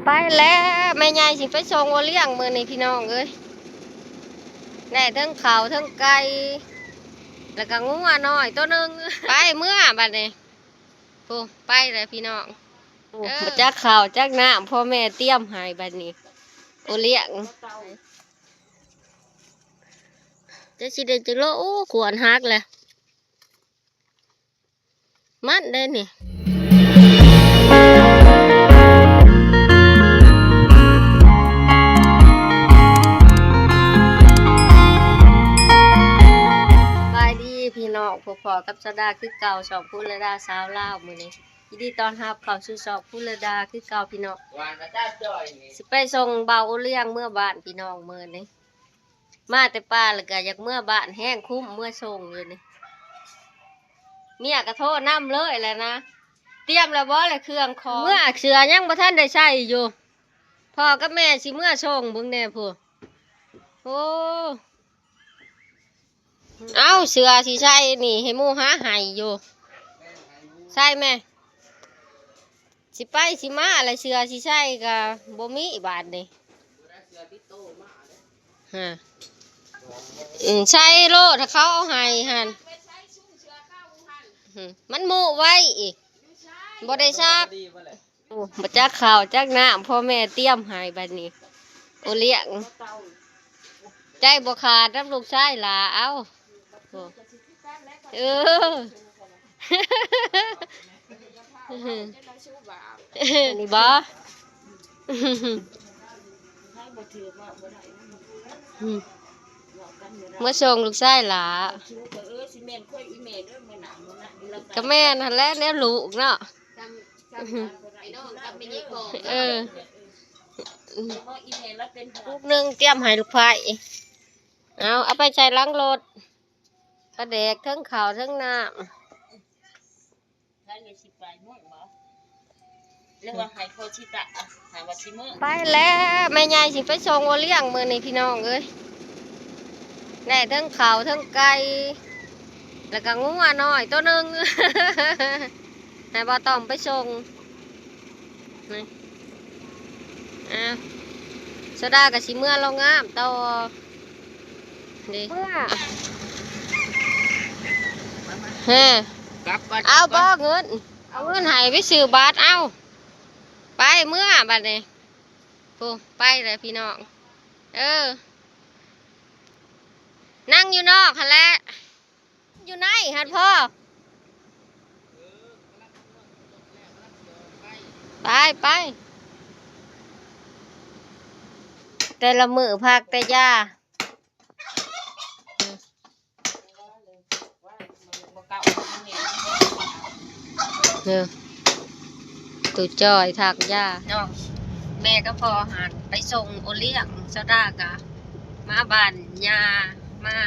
ໄປແລ້ວ ແມ່ໃຫຍ່ຊິໄປສົ່ງໂອລ້ຽງມື້ນີ້ພີ່ນ້ອງເອີຍ ໄດ້ເທິງເຂົ້າເທິງໄກ່ ແລ້ວກໍງົວນ້ອຍໂຕໜຶ່ງ ໄປເມືອບັດນີ້. ໂອ້ ໄປແລ້ວພີ່ນ້ອງ ໂອ້ ເອີ ບໍ່ຈັກເຂົ້າຈັກນ້ຳ ພໍ່ແມ່ຕຽມໃຫ້ບັດນີ້ ໂອລ້ຽງ ຈັກຊິໄດ້ຈັກໂລ. ໂອ້ ຂວນຫັກແລ້ວ ມັນໄດ້ນີ້. ສະບາຍດີພີ່ນ້ອງ ພົບພໍ້ກັບສາວດາຄືເກົ່າ ຊ່ອງພູລະດາສາວລາວ ມື້ນີ້ ຍິນດີຕ້ອນຮັບເຂົ້າສູ່ຊ່ອງພູລະດາຄືເກົ່າພີ່ນ້ອງ. ຊິໄປສົ່ງບ່າວໂອລ້ຽງເມືອບ້ານພີ່ນ້ອງມື້ນີ້ ມາແຕ່ປ່າແລ້ວກໍຢາກເມືອບ້ານແຮງ ຄຸ້ມເມືອສົ່ງຢູ່ນີ້. ເມຍກໍໂທນຳເລີຍແຫຼະນະ ຕຽມແລ້ວບໍ່ລະເຄື່ອງຂອງ? ເມືອ ເສື້ອຍັງບໍ່ທັນໄດ້ໃສ່ຢູ່ ພໍ່ກັບແມ່ຊິເມືອສົ່ງເບິ່ງແດ່ພຸ້ນ. ໂອ້ ເອົາ ເສື້ອຊິໃສ່ນີ້ ໃຫ້ໝູ່ຫາໃຫ້ຢູ່ ໃສ່ແມ່. ຊິໄປຊິມາລະ ເສື້ອຊິໃສ່ກໍບໍ່ມີບາດນີ້ ຮະ ອືມ ໃສ່ໂລດ ຖ້າເຂົາເອົາໃຫ້ຫັ້ນ ອືມ ມັນໝູ່ໄວ້ອີກ ບໍ່ໄດ້ຊັກ. ໂອ້ ບໍ່ຈັກເຂົ້າຈັກນ້ຳ ພໍ່ແມ່ຕຽມໃຫ້ບັດນີ້ ໂອລ້ຽງ ໃຈບໍ່ຂາດນຳລູກຊາຍຫຼ້າ ເອົາ ໂອ້ ເອີ ນີ້ບໍ່ ເມືອສົ່ງລູກຊາຍຫຼ້າ ກໍແມ່ນຫັ້ນແຫຼະ ແນວລູກເນາະ. ເອີ ປຸກໜຶ່ງຕຽມໃຫ້ລູກໃພ້ ເອົາ ເອົາໄປໃສ່ຫຼັງລົດ ປາແດກ ເທິງເຂົ້າເທິງນ້ຳ. ໄປແລ້ວ ແມ່ໃຫຍ່ຊິໄປສົ່ງໂອລ້ຽງມື້ນີ້ພີ່ນ້ອງເອີຍ ໄດ້ເທິງເຂົ້າເທິງໄກ່ ແລ້ວກໍງົວນ້ອຍໂຕໜຶ່ງ ໃຫ້ບ່າວຕ້ອມໄປສົ່ງ. ນີ້ ອ່າ ສາວດາກໍຊິເມືອເລົ່າງາມຕໍ່ເດ້ ເມືອ ເອີ ກັບກ່ອນ ເອົາບໍ່ເງິນ ເອົາເງິນໃຫ້ໄປຊື້ບັດ ເອົາ ໄປເມືອບັດນີ້. ໂອ້ ໄປແລ້ວພີ່ນ້ອງ ເອີ ນັ່ງຢູ່ນອກຫັ້ນແຫຼະ ຢູ່ໃນຫັ້ນພໍ່ ໄປ ໄປ ແຕ່ລະມື້ພັກແຕ່ຢາ ເອີ ຕູ້ຈ່ອຍທາກຢາ ນ້ອງ ແມ່ກັບພໍ່ຫັ້ນໄປສົ່ງໂອລ້ຽງ ສາວດາກະມາບ້ານຍ່າ ມາ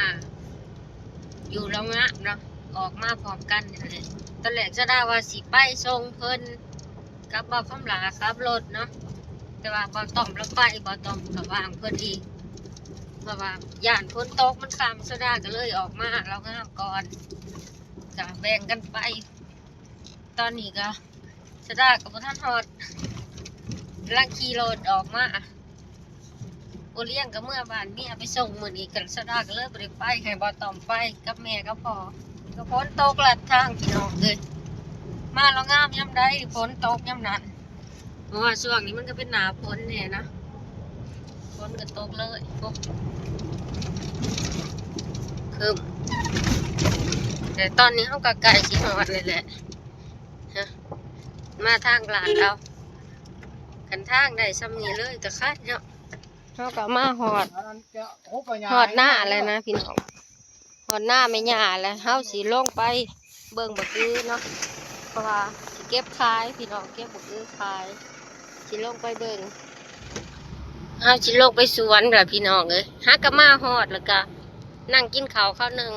ຢູ່ເລົ່າງາມເນາະ ອອກມາພ້ອມກັນນີ້ແຫຼະ. ຕອນແລກສາວດາວ່າຊິໄປສົ່ງເພິ່ນກັບບ່າວຄຳຫຼ້າຂັບລົດເນາະ ແຕ່ວ່າບ່າວຕ້ອມລາວໄປ ບ່າວຕ້ອມກໍວ່າງພໍດີ ເພາະວ່າຢ້ານຝົນຕົກມັນຄ່ຳ ສາວດາກໍເລີຍອອກມາເລົ່າງາມກ່ອນ ກະແບ່ງກັນໄປ. ຕອນນີ້ກະສາວດາກະບໍ່ທັນຮອດ ກຳລັງຂີ່ລົດອອກມາ ໂອລ້ຽງກະເມືອບ້ານເມຍໄປສົ່ງ ມື້ນີ້ກະສາວດາກະເລີຍບໍ່ໄດ້ໄປ ໃຫ້ບ່າວຕ້ອມໄປກັບແມ່ກັບພໍ່ ກະຝົນຕົກລັດທາງພີ່ນ້ອງເອີຍ ມາເລົ່າງາມຍາມໃດຝົນຕົກຍາມນັ້ນ. ເພາະວ່າຊ່ວງນີ້ມັນກໍເປັນໜ້າຝົນແດ່ນະ ຝົນກໍຕົກເລີຍ ໂອ້ ຄຶ້ມ ແຕ່ຕອນນີ້ເຮົາກໍໃກ້ຊິຮອດແລ້ວແຫຼະ ຮະ ມາທາງລາດເອົາ ຄັນທາງໄດ້ຊ່ຳນີ້ເລີຍກໍຄັກເນາະ. ເຮົາກໍມາຮອດ ຮອດໜ້າແລ້ວນະພີ່ນ້ອງ ຮອດໜ້າແມ່ຍ່າແລ້ວ ເຮົາຊິລົງໄປເບິ່ງບັກອຶເນາະ ເພາະວ່າຊິເກັບຂາຍພີ່ນ້ອງ ເກັບບັກອຶຂາຍ ຊິລົງໄປເບິ່ງ ເຮົາຊິລົງໄປສວນແຫຼະພີ່ນ້ອງເອີຍ. ຫາກໍມາຮອດແລ້ວກໍນັ່ງກິນເຂົ້າຄາວໜຶ່ງ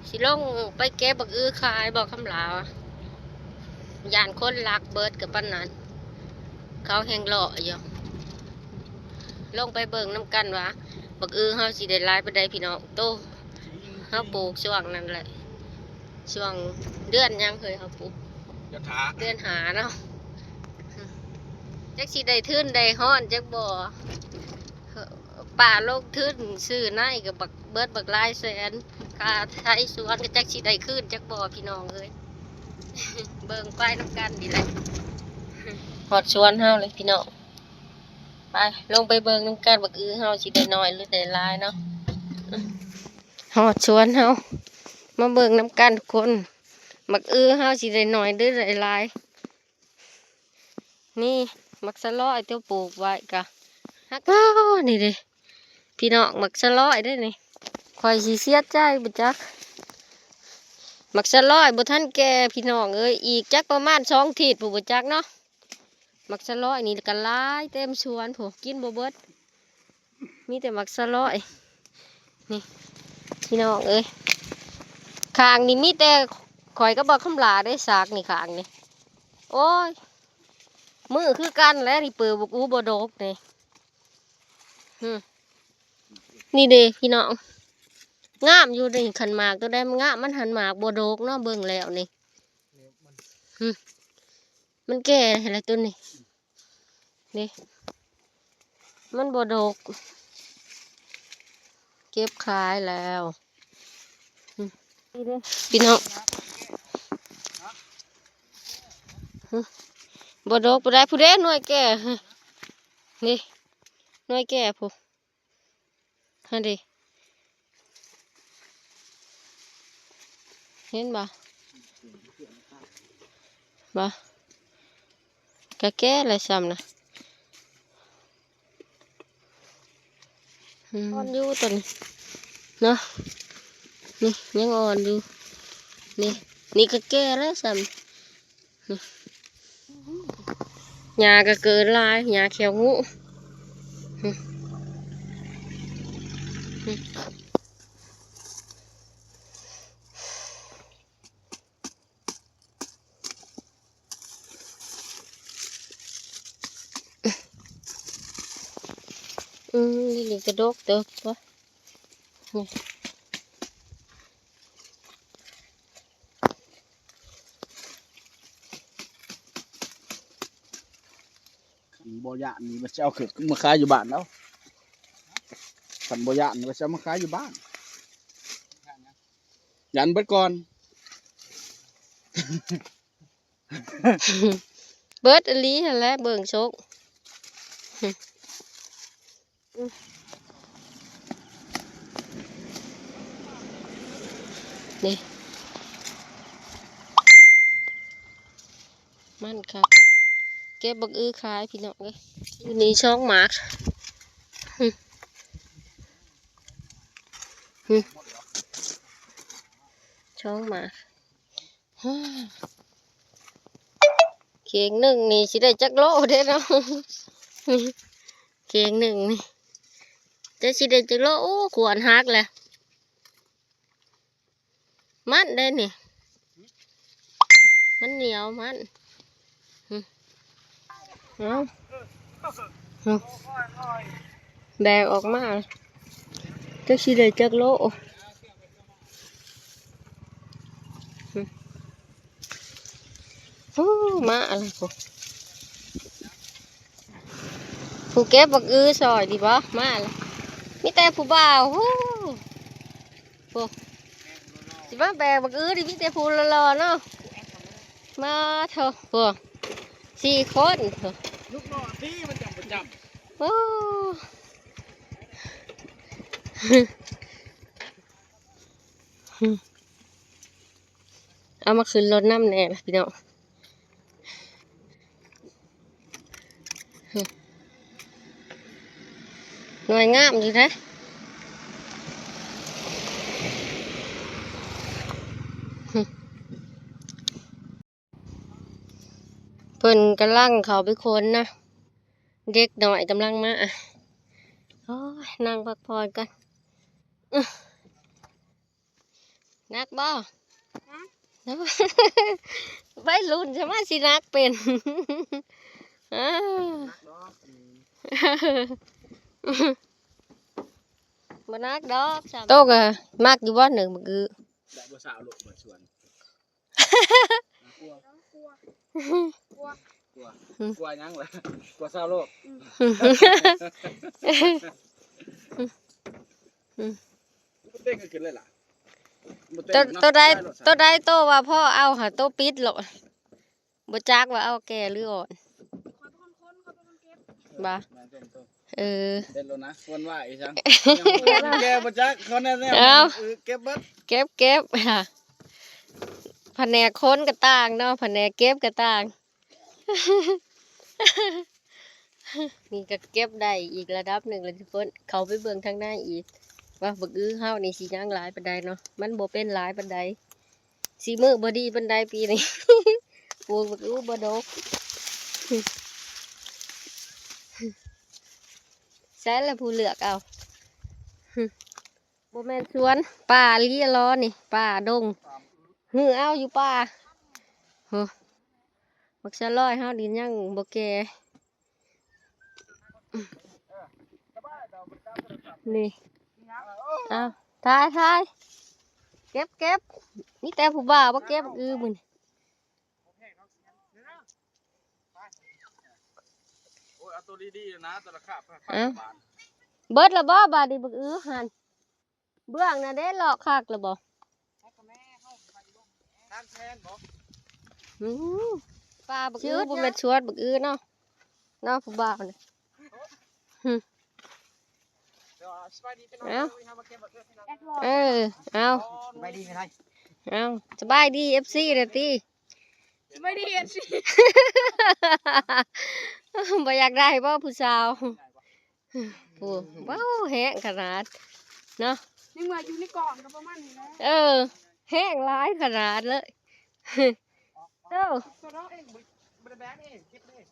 ຊິລົງໄປເກັບບັກອຶຂາຍ ບໍ່ຄຳຫຼາວ ຢ້ານຄົນລັກເບິດ ກໍປານນັ້ນ ເຂົາແຮ່ງເລາະຢູ່. ລົງໄປເບິ່ງນຳກັນວ່າບັກອຶເຮົາຊິໄດ້ຫຼາຍປານໃດພີ່ນ້ອງ. ໂຕ ເຮົາປູກຊ່ວງນັ້ນແຫຼະ ຊ່ວງເດືອນຫຍັງເຮີ້ຍ ເຮົາປູກ ເດືອນຫ້າ ເດືອນຫ້າເນາະ. ຈັກຊິໄດ້ທຶນໄດ້ຮອນຈັກບໍ່ ປ້າລົງທຶນຊື້ນາຍກໍບັກ ເບິດບັກຫຼາຍແສນ ຄ່າໄຖສວນກໍຈັກຊິໄດ້ຄືນຈັກບໍ່ພີ່ນ້ອງເອີຍ ເບິ່ງໄປນຳກັນນີ້ແຫຼະ ຮອດສວນເຮົາເລີຍພີ່ນ້ອງ ໄປ ລົງໄປເບິ່ງນຳກັນ ບັກອືເຮົາຊິໄດ້ໜ້ອຍຫຼືໄດ້ຫຼາຍເນາະ ຮອດສວນເຮົາ ມາເບິ່ງນຳກັນທຸກຄົນ ບັກອືເຮົາຊິໄດ້ໜ້ອຍຫຼືໄດ້ຫຼາຍ ນີ້ໝາກສະຫຼອຍທີ່ປູກໄວ້ກະຫັກ ວ້າວ ນີ້ເດ້ພີ່ນ້ອງ ໝາກສະຫຼອຍເດ້ນີ້ ຂ້ອຍຊິເສຍໃຈບໍ່ຈັກ ໝາກສະຫຼອຍບໍ່ທັນແກ່ພີ່ນ້ອງເອີຍ ອີກຈັກປະມານສອງທິດພຸ້ນບໍ່ຈັກເນາະ ໝາກສະຫຼອຍນີ້ກະຫຼາຍເຕັມສວນພຸ້ນ ກິນບໍ່ເບິດ ມີແຕ່ໝາກສະຫຼອຍ ນີ້ພີ່ນ້ອງເອີຍ ຂ້າງນີ້ມີແຕ່ຂ້ອຍກັບບັກຄຳຫຼາເດ້ ສາກນີ້ຂ້າງນີ້ ໂອ້ຍ ມືຄືກັນແຫຼະ ນີ້ເປີບັກອູບໍ່ດົກນີ້ ຫື ນີ້ເດ້ພີ່ນ້ອງ ງາມຢູ່ເດ້ ຄັນໝາກໂຕໃດມັນງາມ ມັນຫັ້ນໝາກບໍ່ດົກເນາະ ເບິ່ງແລ້ວນີ້ ຫື ມັນແກ່ແລ້ວໂຕນີ້ ນີ້ ມັນບໍ່ດົກ ເກັບຂາຍແລ້ວ ອືມ ນີ້ເດ້ ພີ່ນ້ອງ ຫື ບໍ່ດົກບໍ່ໄດ້ ຜູ້ໃດໜ່ວຍແກ່ ນີ້ ໜ່ວຍແກ່ພຸ້ນ ຫັ້ນເດ ເຫັນບໍ່ ບໍ່ ກະແກ່ແລ້ວຊ້ຳນະ ອືມ ອ່ອນຢູ່ຕົວນີ້ເນາະ ນີ້ຍັງອ່ອນຢູ່ ນີ້ ນີ້ກະແກ່ແລ້ວຊ້ຳ ນີ້ ຫຍ້າກະເກີນຫຼາຍ ຫຍ້າແຂ້ວງູ ອືມ ນີ້ກະດົກເຕີບ ນີ້ ຄັນບໍ່ຢ້ານນີ້ວ່າຊິເອົາຂຶ້ນມາຂາຍຢູ່ບ້ານແລ້ວ ຄັນບໍ່ຢ້ານວ່າຊິເອົາມາຂາຍຢູ່ບ້ານ ຢ້ານເບິດກ່ອນ ເບິດອີ່ຫຼີຫັ້ນແຫຼະ ເບິ່ງຊົງ ນີ້ ມັນຄັກ ເກັບບັກອືຂາຍພີ່ນ້ອງເອີຍ ຢູ່ນີ້ສອງໝາກ ສອງໝາກ ເຂ່ງໜຶ່ງນີ້ຊິໄດ້ຈັກໂລເດ້ເນາະ ເຂ່ງໜຶ່ງນີ້ ຈັກຊິໄດ້ຈັກໂລ ໂອ້ ຂວນຫັກແລ້ວ ມັນເດ້ນີ້ ມັນໜຽວມັນ ເອົາ ແບກອອກມາ ຈັກຊິໄດ້ຈັກໂລ ໂອ້ ມາແລ້ວ ຜູ້ເກັບບັກອືຊ່ອຍນີ້ບໍ ມາແລ້ວ ມີແຕ່ຜູ້ບ່າວ ໂອ້ ໂອ້ ຊິມາແບກບັກອືນີ້ມີແຕ່ຜູ້ຫຼໍ່ໆເນາະ ມາເຖາະ ໂອ້ ສີ່ຄົນ ລູກຫຼໍ່ຕິມັນຈັ່ງບໍ່ຈຳ ໂອ້ ເອົາມາຂຶ້ນລົດນຳແດ່ລະພີ່ນ້ອງ ໜ່ວຍງາມຢູ່ເດ້ ເພິ່ນກຳລັງເຂົ້າໄປຂົນນະ ເດັກນ້ອຍກຳລັງມາ ໂອ້ຍ ນັ່ງພັກຜ່ອນກ່ອນ ໜັກບໍ່? ໄວລຸ້ນຊະມາຊິໜັກເປັນ ບໍ່ໜັກດອກ ໂຕກະມັກຢູ່ບໍ່ ໜຶ່ງບັກອື ໄດ້ບໍ່ຊາວໂລ ມາຊວນ ກວ ກວ ກວ กลัว อืม กลัวหยังล่ะ กลัวชาวโลก อืม อืม บ่เต้นก็ขึ้นเลยล่ะ บ่เต้น โต เนาะ โตใด ได้โลด โตใดโตว่าพ่อเอาหาโตปิดโลด บ่จักว่าเอาแก่หรืออ่อน ข้อยเป็นคนค้น ข้อยเป็นคนเก็บ บ่ แม่นต้นๆ เออ เด็ดโลดนะ ควรว่าอีสัง แก่บ่จัก เขาแน่ๆ เอ้า เออ เก็บเบิด เก็บ เก็บ แผนกค้นก็ต่างเนาะ แผนกเก็บก็ต่าง นี่ก็เก็บได้อีกระดับหนึ่งแล้วทุกคน เข้าไปเบิ่งทางในอีก ว่าบักอื้อเฮานี่สิยังหลายปานใดเนาะ มันบ่เป็นหลายปานใด สิมื้อบ่ดีปานใดปีนี้ ปลูกบักอื้อบ่ดก ใสละผู้เลือกเอา บ่แม่นสวน ป่าลีลอนี่ ป่าดง หือเอาอยู่ป่า โห บักสะลอยเฮานี่ยังบ่แก่ นี่ เอา ถ่าย ถ่าย เก็บ เก็บ มีแต่ผู้บ่าวมาเก็บอื้อมื้อนี้ โอ้ย เอาตัวดีๆนะ ตัวละคาบ เอ้า เบิดแล้วบ่ บาดนี้บักอื้อหั่น เบื้องน่ะเด้ เลาะคักแล้วบ่ ทางแทนบ่ อืม ป่าบักอื้อ บ่แม่นสวนบักอื้อเนาะ เนาะผู้บ่าวนี่ หึ เดี๋ยวสบายดีพี่น้อง เอ้า เดี๋ยวมาเก็บบักอื้อพี่น้อง เออ เอา สบายดีพี่น้อง เอา สบายดี เอฟซี เด้อติ สบายดี เอฟซี บ่อยากได้บ่ผู้สาว ผู้ ว้าว แฮงขนาดเนาะ ยังว่าอยู่ในกล่องก็ประมาณนี้นะ เออ แฮงหลายขนาดเลย เอ้า ตัวน้องเองบ่ บ่ได้แบกเอง เก็บเอง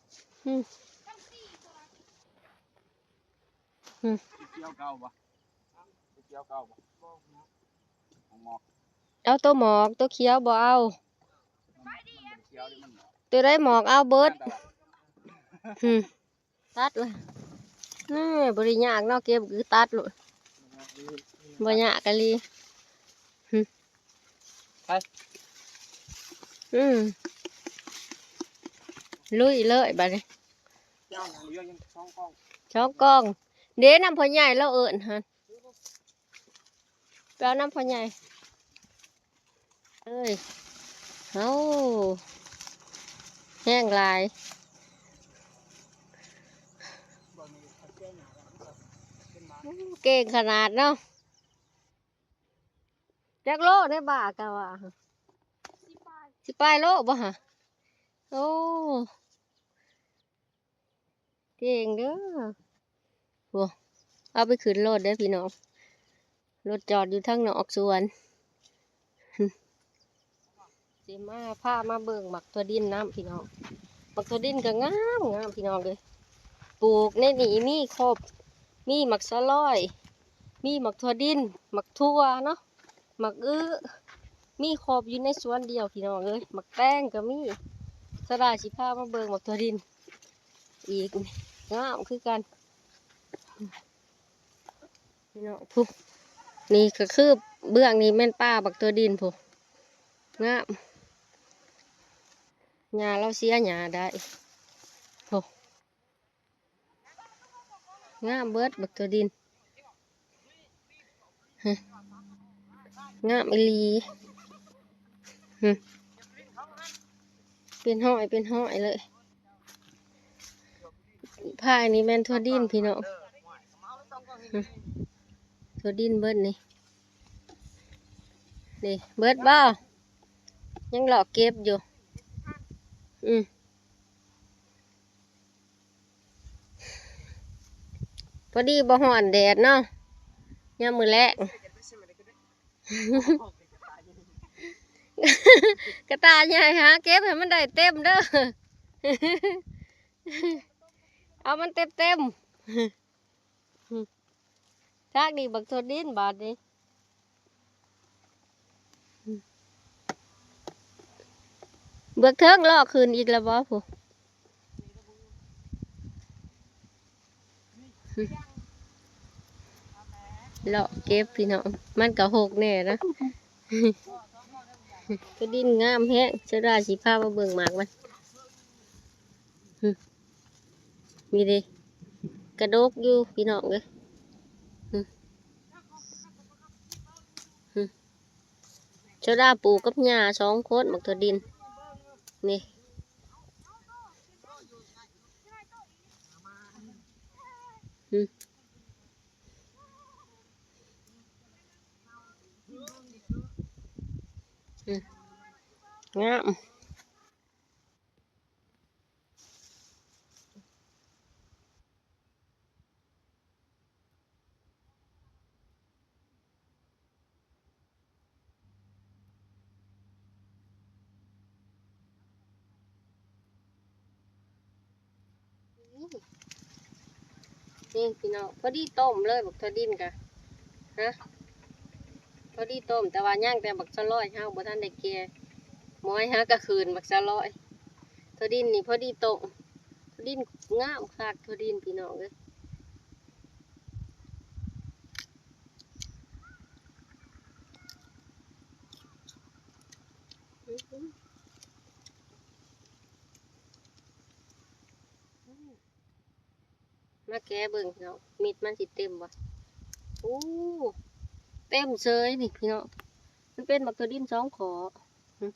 อืม อืม เขียวเก่าบ่ เขียวเก่าบ่ หมอก เอาตัวหมอก ตัวเขียวบ่เอา มันบ่ได้เขียวเด้ มันหมอก ตัวใดหมอกเอาเบิด อืม ตัดเลย นี่บ่ได้ยากเนาะ เก็บคือตัดโลด บ่ยากอีหลี หึ ไป อืม ลุยเลยบัดนี้ ย่างอย่างเดียวยังสองกล่อง สองกล่อง เด้ นำพ่อใหญ่ลาวเอิ้นหั่น ไปเอานำพ่อใหญ่ เอ้ย เอ้า แฮงหลาย เก่งขนาดเนาะ จักโลในบ่ากะว่า สิปลาย สิปลายโลบ่หะ โอ้ เก่งเด้อ โอ้ เอาไปขึ้นรถเด้อพี่น้อง รถจอดอยู่ทางนอกสวน สิมา พามาเบิ่งหมากถั่วดินนำพี่น้อง หมากถั่วดินก็งามงามพี่น้องเอ้ย ปลูกในนี่มีครบ มีหมากสะลอย มีหมากถั่วดิน หมากถั่วเนาะ หมากอื้อ มีครบอยู่ในสวนเดียวพี่น้องเอ้ย หมากแตงก็มี สะดาสิพามาเบิ่งหมากถั่วดินอีก งามคือกัน พี่น้องพุ้น นี่ก็คือเบื้องนี้แม่นป่าบักถั่วดินพุ้น งาม หญ้าลาวเสียหญ้าได้พุ้น งามเบิดบักถั่วดิน ฮะ งามอีหลี ฮะ เป็นห้อยเป็นห้อยเลย ภายนี้แม่นถั่วดินพี่น้อง ฮะ ถั่วดินเบิดนี่ นี่เบิดบ่ ยังเลาะเก็บอยู่ อืม พอดีบ่ฮ้อนแดดเนาะ ยามมื้อแลง กระต่ายใหญ่หาเก็บให้มันได้เต็มเด้อ เอามันเต็มๆ ทางนี้บักถั่วดินบาดนี้ เบื้องเทิงลอกขึ้นอีกแล้วบ่พุ้น เลาะเก็บพี่น้อง มันก็หกแน่นะ ก็ดินงามแฮง จะได้สิพามาเบิ่งหมากมัน ນີ້ເດ້ ກະດົກຢູ່ພີ່ນ້ອງເອີຍ. ອືມ ອືມ ໂຊດາປູກກັບຍ່າສອງຄົນ ບັກຖົ່ວດິນນີ້. ອືມ ອືມ ງາມ. ນີ້ພີ່ນ້ອງ ພໍດີຕົ້ມເລີຍ ບັກຖົ່ວດິນກະ ຮະ ພໍດີຕົ້ມ ແຕ່ວ່າຍັງແຕ່ບັກສະຫຼອຍ ເຮົາບໍ່ທັນໄດ້ແກ່ ໝອຍຫາກະຄືນບັກສະຫຼອຍ. ຖົ່ວດິນນີ້ພໍດີຕົ້ມ ຖົ່ວດິນງາມຄັກ ຖົ່ວດິນພີ່ນ້ອງເອີຍ. ມາແກະເບິ່ງພີ່ນ້ອງ ເມັດມັນຊິເຕັມບໍ່? ໂອ້ ເຕັມເສີຍນີ້ພີ່ນ້ອງ ມັນເປັນບັກຖົ່ວດິນສອງຂໍ້. ອືມ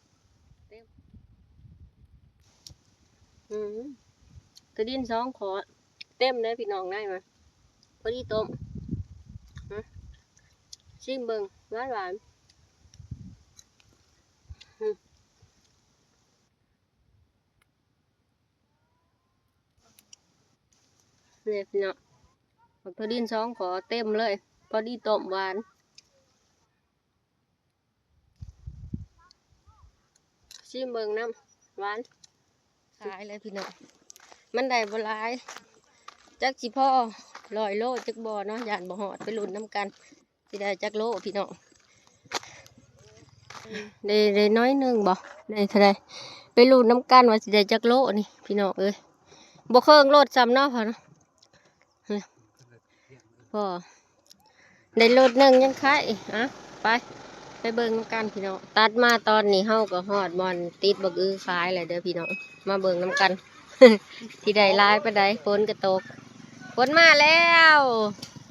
ອືມ ຖົ່ວດິນສອງຂໍ້ ເຕັມເລີຍພີ່ນ້ອງ ໃນມາ ພໍດີຕົ້ມ. ອືມ ຊີມເບິ່ງ ຫວານໆ. ອືມ ນີ້ພີ່ນ້ອງ ບັກຖົ່ວດິນສອງຂໍ້ເຕັມເລີຍ ພໍດີຕົ້ມຫວານ. ຊີມເບິ່ງນຳ ຫວານ. ຂາຍແລ້ວພີ່ນ້ອງ ມັນໄດ້ບໍ່ຫຼາຍ ຈັກຊິພໍຮ້ອຍໂລຈັກບໍ່ເນາະ ຢ້ານບໍ່ຮອດ ໄປລຸ້ນນຳກັນ ຊິໄດ້ຈັກໂລພີ່ນ້ອງ. ໄດ້ ໄດ້ໜ້ອຍໜຶ່ງບໍ່? ໄດ້ເທົ່າໃດ? ໄປລຸ້ນນຳກັນວ່າຊິໄດ້ຈັກໂລນີ້ພີ່ນ້ອງເອີຍ ບໍ່ເຄິ່ງລົດຊ້ຳເນາະ ພໍເນາະ. ພໍໄດ້ໂລດໜຶ່ງຍັງໄຄ. ອະ ໄປ ໄປເບິ່ງນຳກັນພີ່ນ້ອງ. ຕັດມາຕອນນີ້ເຮົາກໍຮອດບ່ອນຕິດບັກອືຂາຍແລ້ວເດີພີ່ນ້ອງ ມາເບິ່ງນຳກັນ ຊິໄດ້ຫຼາຍປານໃດ. ຝົນກໍຕົກ ຝົນມາແລ້ວ.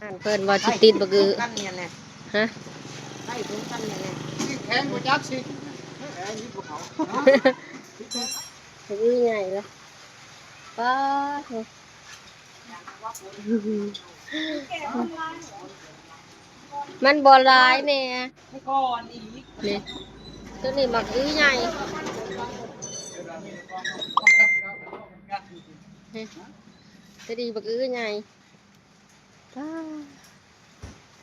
ຫັ້ນເພິ່ນວ່າຊິຕິດບັກອື. ຮະ ໄດ້ຜົນກັນແນ່ໆ ຊິແຂງບໍ່ຈັກຊິ ແຂງຢູ່ພວກເຂົາ ບັກອືໃຫຍ່ລະ ປາໂທ້. ມັນບໍ່ຫຼາຍແນ່ ນີ້ ໂຕນີ້ບັກອືໃຫຍ່ ນີ້ ໂຕນີ້ບັກອືໃຫຍ່ ປາ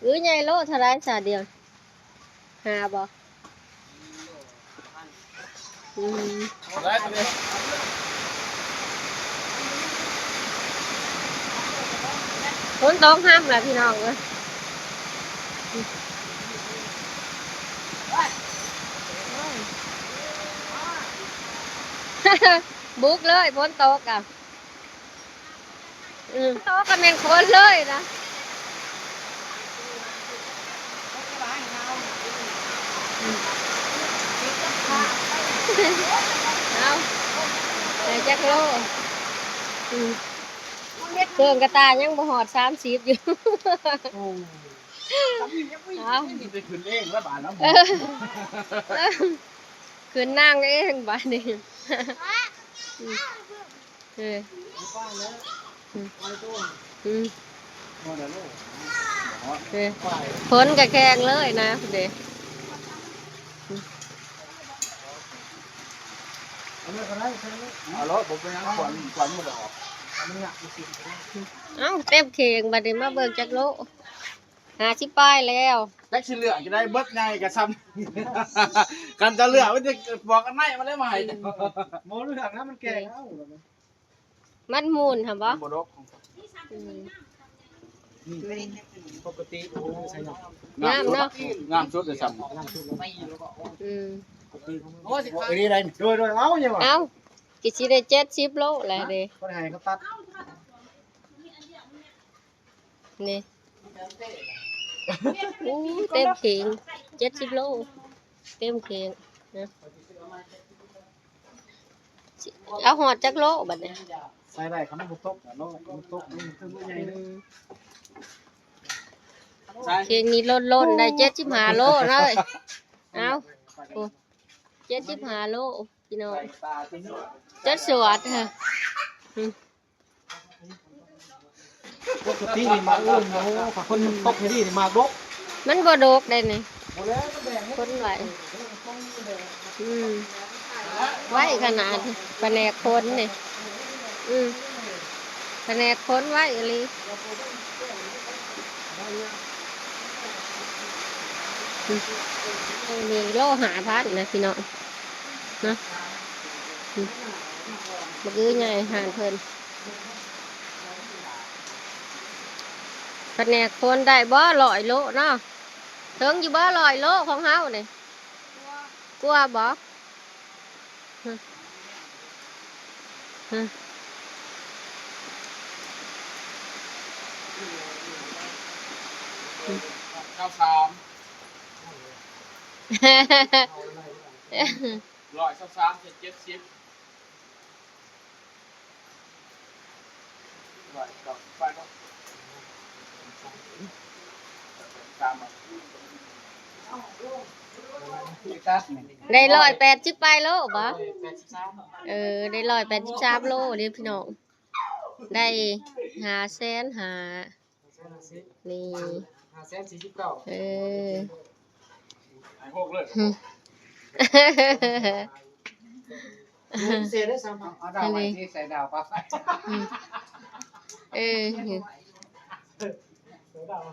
ອືໃຫຍ່ໂລເທົ່າໃດຊະດຽວ ຫ້າບໍ່? ອືມ ຝົນຕົກຫ້ຳລະພີ່ນ້ອງເອີຍ. ບຸກເລີຍ ຝົນຕົກອະ. ອືມ ໂຕກໍແມ່ນຄົນເລີຍນະ. ເອົາ ໄດ້ຈັກໂລ? ອືມ ເຄື່ອງກະຕ່າຍັງບໍ່ຮອດສາມສິບຢູ່. ໂອ້ ເອົາ ໄປຂຶ້ນເອງລະບາດນະ ເອີ ຂຶ້ນນາງເອງບາດນີ້. ເອີ ອືມ ເອີ ຝົນກະແຂ່ງເລີຍນະພຸ້ນເດ. ເອົາເລີຍ ບໍ່ເປັນຫຍັງ ຂວັນ ຂວັນບໍ່ໄດ້ອອກ. ເອົ້າ ເຕັມເຂ່ງ ບາດນີ້ມາເບິ່ງຈັກໂລ. ຫ້າສິບປາຍແລ້ວ. ຈັກຊິເລືອກຈັ່ງໃດ ເບິດໃຫຍ່ກະຊ່ຳ ຄັນຈະເລືອກ ມັນຈະບອກອັນໃນມາເລີຍ ມາໃຫ້ ບໍ່ເລືອກນະ ມັນແກ່ແລ້ວ. ມັນໝູນຫະບໍ່? ບໍ່ດົກ. ອືມ ນີ້ ປົກກະຕິ ງາມເນາະ ງາມສຸດເລີຍຊ້ຳ. ອືມ ໂອ້ຍ ນີ້ໄດ້ ໂດຍ ໂດຍ ເອົາ ເອົາ ກະຊິໄດ້ເຈັດສິບໂລແຫຼະເດ ບໍ່ໄດ້ໃຫ້ເຂົາຕັດ. ນີ້ ໂອ້ຍ ເຕັມເຂ່ງ ເຈັດສິບໂລ ເຕັມເຂ່ງນະ. ເອົາຮອດຈັກໂລບັດນີ້? ໃສ່ໄດ້ ຄັນມັນບໍ່ຕົກ ໂລ ມັນຕົກ ມັນຄືບໍ່ໃຫຍ່ເດ້. ອືມ ເຄງນີ້ລົ້ນໆ ໄດ້ເຈັດສິບຫ້າໂລເນາະ. ເອົາ ໂອ້ ເຈັດສິບຫ້າໂລ ພີ່ນ້ອງ ຈົດສວດ ອືມ. ປົກກະຕິນີ້ໝາກອື່ນ ໂອ້ ຖ້າຄົນຕົກໃຫ້ດີນີ້ໝາກດົກ ມັນບໍ່ດົກໄດ໋ນີ້ ບໍ່ແລ້ວມັນແດງ ຄົນໄວ ອືມ ໄວຂະໜາດ ພະແນກຄົນນີ້ ອືມ ພະແນກຄົນໄວອີ່ຫຼີ ອືມ ນີ້ໂລຫ້າພັນນະ ພີ່ນ້ອງ ນະ ອືມ ບັກອື້ໃຫຍ່ຮ້ານເພິ່ນ ພະແນກຄົນໄດ້ບໍ່ ຮ້ອຍໂລເນາະ ເຖິງຢູ່ບໍ່ ຮ້ອຍໂລຂອງເຮົານີ້ ກວ່າບໍ່? ຮະ ຮະ ຊາວສາມ ຮ້ອຍຊາວສາມ ເຈັດສິບ. ໄດ້ຮ້ອຍແປດສິບປາຍໂລບໍ່? ເອີ ໄດ້ຮ້ອຍແປດສິບສາມໂລເດ້ພີ່ນ້ອງ ໄດ້ຫ້າແສນຫ້າ ນີ້ ຫ້າແສນສີ່ສິບເກົ້າ ເອີ ໃຫ້ຫົກເລີຍ ພິເສດໄດ້ຊ້ຳ ເອົາດາວໄວ້ທີ່ໃສ່ດາວປະ ອືມ ເອີ ໃສ່ດາວໄວ້